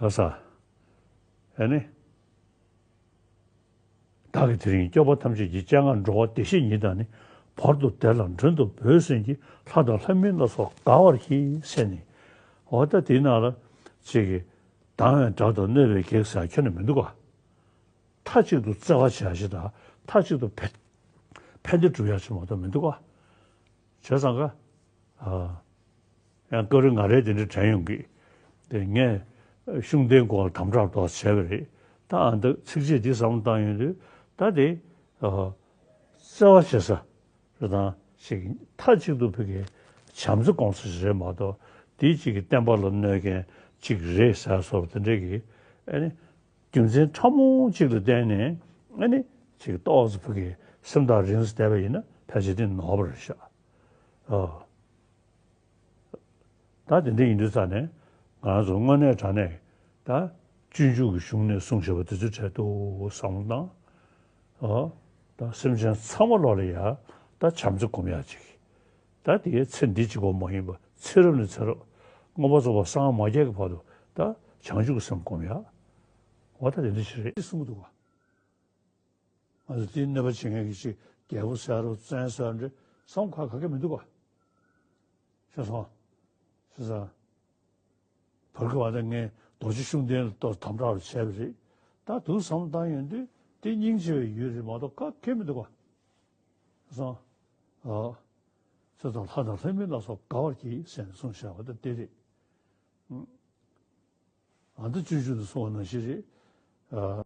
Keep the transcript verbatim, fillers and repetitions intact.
ལགས་སོ། ཨ་ནི། བདག་གིས་དེ་རིང་སྐྱོབ་པ་ཐམས་ཅད་ཀྱི། སྤྱན་སྔར་འགྲོ་བ་བདེ་གཤེགས་ཉིད་དང་ནི། བར་དུ་བདེ་ལ་མགྲོན་དུ་བོས་ཟིན་གྱི། ལྷ་དང་ལྷ་མིན་ལ་སོགས་དགའ་བར་གྱིས་ཟེར་ནས། འོ་ད་དེའི་ནང་ལ་ཅིག་གིས་སྡང་བའི་དགྲ་དང་གནོད་པའི་བགེགས་ཟེར་ཁྱོན་ནས་མི་འདུག་ག་མཐའ་གཅིག་ཏུ་བརྩེ་བ་བྱ་ཞེས་དང་མཐའ་གཅིག་ཏུ་ཕན་ཕན་བདེ་སྒྲུབ་ཡ་ཞིག་མ་གཏོགས་མི་འདུག་ག་བྱས་ཙང་ཀ་ཨ། ཡང་སྐབས་རེ་ང་རས་དེ་འདྲ་དྲན་ཡོང་གི། དེ་ངས་ཤུགས་ལྡན་སྐོར་ལ་དམ་དྲག་ཏོག་ཙམ་བྱས་པ་རེད། ད་ཨ་འདི་ཚིགས་བཅད་འདི་བསམ་བློ་བཏང་ཡོང་དུས་ད་དེ་ཨ། བརྩེ་བ་བྱེད་ས་རེད་དང་ཞིག་མཐའ་གཅིག་ཏུ་ཕ་གི་བྱམས་བརྩེ་སྐོང་ས་ཞིག་རེད་མ་གཏོགས། དེའི་གཅིག་གི་བསྟན་པ་ལ་གནོད་མཁན་གཅིག་རེད་ཟེར་སོགས་དེ་འདྲ་གི་ཨ་ནི་རྒྱུ་མཚན་ཕྲ་མོ་གཅིག་ལ་བརྟེན་ནས་ཨ་ནི་ཅིག་ཏོག་ཙམ་ཕ་གི་སེམས་ཐག་རིང་ཙམ་བསྡད་པ་ཡིན་ན་ཕལ་ཆེར་དེ་ནོར་བ་རེད་ཤག་ཨ། ད་དེ་འདྲ་ཡིན་དུས་ཙང་ནས་ང་རང་ཚོ་དངོས་གནས་དྲང་གནས་ད་སྤྱོད་འཇུག་གི་གཞུང་ནས་གསུངས་བཞག་པ་དེ་ཚོའི་གྲས་འདུག་བསམ་བློ་བཏང་། ཨོ། ད་སེམས་ཅན་ཚང་མ་ལོག་ལ་ཡ་ད་བྱམས་བརྩེ་སྒོམ་ཡག་ཅིག་ད་དེའི་ཚེ་འདི་གཅིག་པོ་མ་ཡིན་པ་ཚེ་རབས་ནས་ཚེ་རབས་མངོན་པར་རྫོགས་པར་སངས་མ་རྒྱས་ཀྱི་བར་དུ་ད་བྱང་ཆུབ་ཀྱི་སེམས་སྒོམ་ཡག་འོ་ད་དེ་འདྲ་ཞིག་རེད་གསུང་གི་འདུག་ག་ང་ཚོ་དེའི་གནོད་པ་བྱེད་མཁན་གྱི་ཅིག་རྒྱལ་པོ་ཟེར་རོ་བཙན་ཟེར་རོ་འདྲ་བསམ་ག་ག་གེ་མི་འདུག་ག་ཤེས་སོང་། ཤེས་སོང་། བར་སྐབས་ཨ་ད་ངས་རྡོ་རྗེ་ཤུགས་ལྡན་ལ་ཏོག་དམ་དྲག་རུ་བྱས་པ་རེད། ད་དུང་བསམ་བློ་བཏང་ཡོང་དུས་དེ་སྙིང་རྗེ་བའི་ཡུལ་རེད་མ་གཏོགས་ག་གེ་མི་འདུག་ག་ཤེས་སོང་། ཨ། ཚེ་དང་ལྷ་དང་ལྷ་མིན་ལ་སོགས་དགའ་བར་གྱིས་ཟེར་ནས་གསུངས་བཞག་པ་ད་དེ་རེད། ཨ་ད་སྤྱོད་འཇུག་ཏུ་གསུངས་པ་ནང་བཞིན་རེད། ཨ།